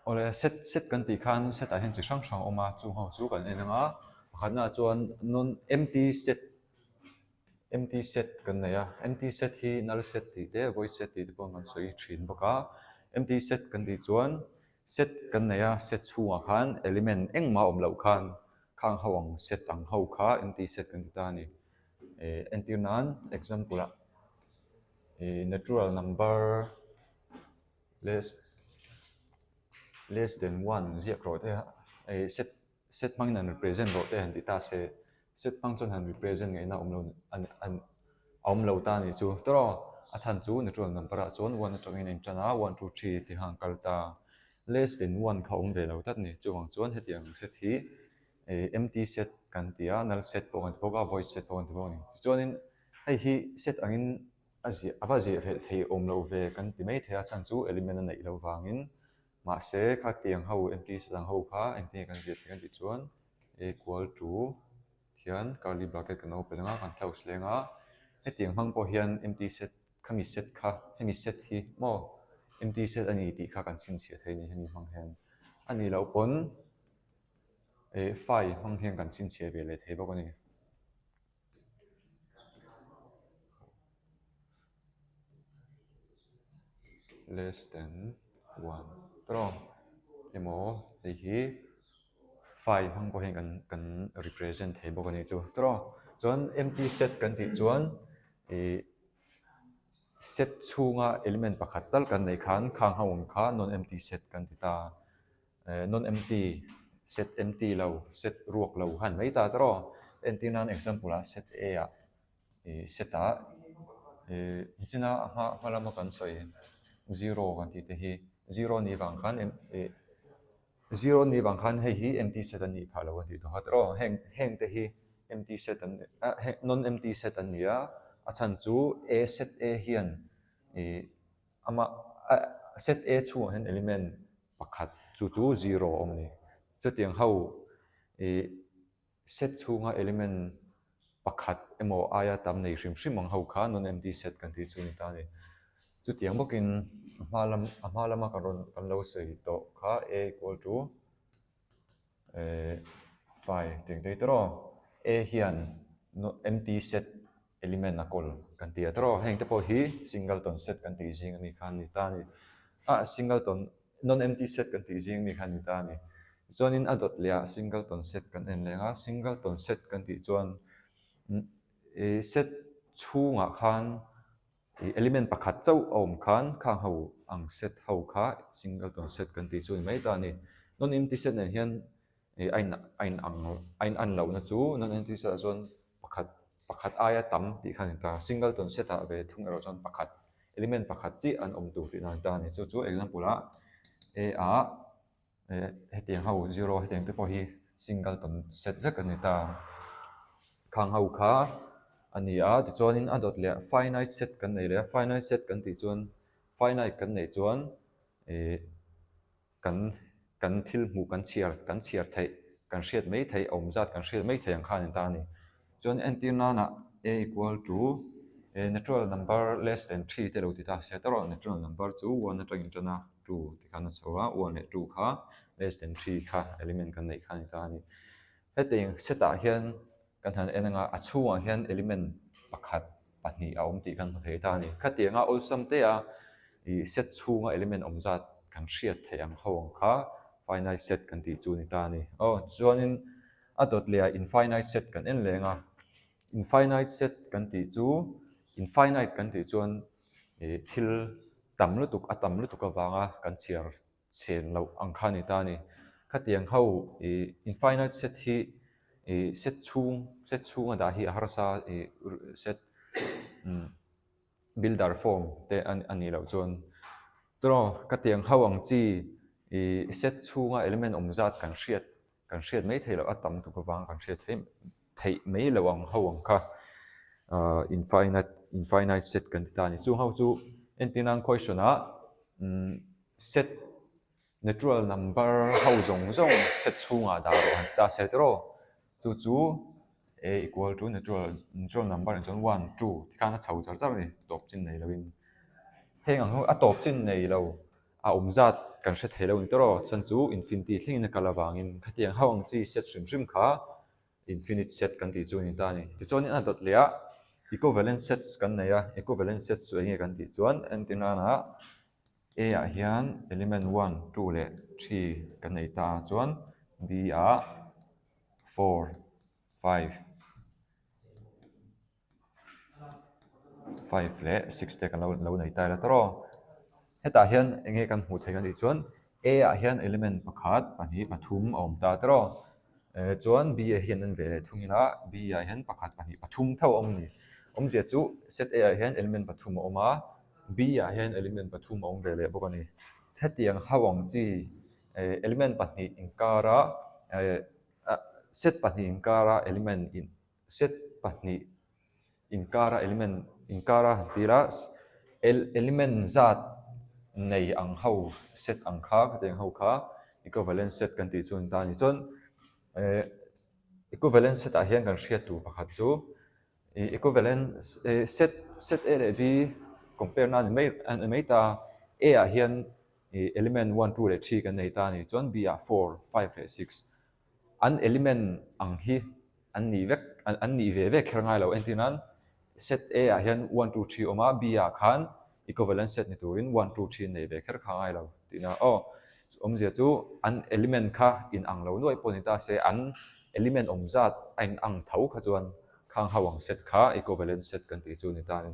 Awle set set kan tih khan set ah hian chi hrang hrang a awm a chung ho chu kan en ang a pakhatna ah chuan non empty set empty set kan nei a empty set hi null set tih te void set tih te pawh kan sawi thin bawk a empty set kan tih chuan set kan nei a set chhungah khan element engmah a awm loh khan khang ho ang set ang ho kha empty set kan ti ta a ni eh entir nan example ah ih natural number less less than one ziak rawh te eh set set hmangin han represent rawh te han ti ta se set hmang chuan han represent ngaihna awm lo a a awm lo ta a nih chu tawrh a chhan chu natural number ah chuan one atangin a intan a one two three tih kha an kal ta less than one kha a awm ve lo tlat a ni chuvang chuan hetiang set hi eh empty set kan ti a null set pawh kan ti bawk a void set pawh kan ti bawk a ni tichuanin hei hi set angin a ziah a va ziah ve thei awm lo ve kan ti mai thei a chhan chu element a neih loh vangin mahse khatiang ho empty set ang ho kha engtin nge kan ziah thei kan tih chuan equal to hian curly bracket kan open anga kan close leng a hetiang hmang pawh hian empty set khami set kha hemi set hi maw empty set a ni tih kha kan chhinchhiah thei a ni hemi hmang hian a nih loh pawn eh file hmang hian kan chhinchhiah ve leh thei bawk a ni. Less than one tawng emaw hei hi file hmang pawh hian kan kan represent thei bawk a ni chu tawng chuan empty set kan tih chuan ih set chhunga element pakhat tal kan neih khan khang ho ang kha non empty set kan ti ta. Eh non empty set empty lo set ruak lo khan mai ta tawrh aw entir nan example ah set A ah ih set ah ih nichina a hma hma lama kan sawi zero kan tih te hi zero nih vang khan ih zero nih vang khan hei hi empty set a nih phah lo kan tih tawh kha tawrh aw heng heng te hi empty set an ah non empty set an ni a a chhan chu A set A hian ih Amah set A chhungah hian element pakhat chu chu zero a awm a ni. Chutiang ho ih set chhunga element pakhat emaw aia tam nei hrim hrim ang ho kha non-empty set kan tih chu a ni ta a ni. Chutiang bawkin a hma lam a hma lama kan rawn kan lo sawi tawh kha A equal to eh phi tih ang te hi tawrh aw. A hian empty set element a kawl kan ti a tawrh aw. Heng te pawh hi singleton set kan tih zing ami kha a ni ta a ni. Ah singleton non empty set kan tih zing ami kha a ni ta a ni. Tichuanin a dawt leh ah singleton set kan en leng a, singleton set kan tih chuan ih set chhungah khan Ih element pakhat chauh a awm khan khang ho ang set ho kha singleton set kan tih chu a ni mai ta a ni. Non empty set nen hian ih a in a in ang a in an lohna chu non empty set ah chuan pakhat pakhat aia tam tih kha a ni ta. Singleton set ah ve thung erawh chuan pakhat element pakhat chiah an awm tur tihna a ni ta a ni. Chu chu example ah A ah Eh hetiang ho zero hetiang te pawh hi singleton set vek a ni ta. Khang ho kha a ni a tichuanin a dawt leh finite set kan nei leh a finite set kan tih chuan finite kan neih chuan ih kan kan thil hmuh kan chhiar kan chhiar theih kan hriat mai theih a awm zat kan hriat mai theih ang kha a ni ta a ni. Chuan entir nana a equal to natural number less than 3 te lo ti ta se tawrh a natural number chu 1 atangin tan a 2 ti khan a chho a 1 leh 2 kha less than 3 kha element kan neih kha a ni ta a ni. Hetiang set ah hian kan han en anga a chhungah hian element pakhat pahnih a awm tih kan hmu thei ta a ni. Khatianga awlsam te a ih set chhunga element awm zat kan hriat theih ang ho ang kha finite set kan tih chu a ni ta a ni. Aw chuanin A dawt leh ah infinite set kan en leng a, infinite set kan tih chu infinite kan tih chuan ih thil tam lutuk a tam lutuk avanga kan chhiar chhen loh ang kha a ni ta a ni. Khatiang ho ih infinite set hi ih set chhung set chhunga dah hi a harsa ih set umm builder form te a nih loh chuan tawrh ka tiang ho ang chi ih set chhunga element awm zat kan hriat kan hriat mai theih loh a tam tuk avang kan hriat theih theih mai loh ang ho ang kha ah infinite infinite set kan ti ta a ni chung ho chu entir nan question ah umm set natural number ho zawng zawng set chhungah dah rawh han ti ta se tiraw chu chu a equal to natural natural number ah chuan one two tikhan a chho char char a ni tawp chin nei lovin heng ang ho a tawp chin nei lo. A awm zat kan hre thei lo ni tawh rawh, chhan chu infinity thlengin a kal avangin khatiang ho ang chi set hrim hrim kha infinite set kan tih chu a ni ta a ni. Tichuanin a dawt leh a, equivalent sets kan nei a, equivalent sets chu eng nge kan tih chuan entirnanah A ah hian element one, two leh three kan nei ta a chuan B ah four, five, 5 leh 6 te kan lo lo nei ta ila tawrh aw. Hetah hian eng nge kan hmuh theih a nih chuan A ah hian element pakhat pahnih pathum a awm ta tawrh aw. Eh chuan B ah hian an ve leh thung ila B ah hian pakhat pahnih pathum tho a awm a ni. Awmzia chu set A ah hian element pathum a awm a, B ah hian element pathum a awm ve leh bawk a ni. Hetiang ho ang chi eh element pahnih inkara eh set pahnih inkara element in Set pahnih inkara element inkara han ti ila element zat nei ang ho set ang kha khatiang ho kha equivalent set kan tih chu a ni ta a ni. Chuan eh equivalent set ah hian kan hriat tur pakhat chu ih equivalent set set A leh B compare na a ni mai a ni mai ta a, A ah hian ih element one two leh three kan nei ta a ni. Chuan B ah four five leh six An element ang hi an nih vek an nih ve vek kher ngai lo. Entir nan set A ah hian one two three awm a, B ah khan equivalent set ni turin one two three an nei ve kher kha ngai lo tihna aw. Awmzia chu an element kha in ang lo nuaih pawh ni ta se an element awm zat a in ang tho kha chuan khang ho ang set kha equivalent set kan tih chu ni ta a ni.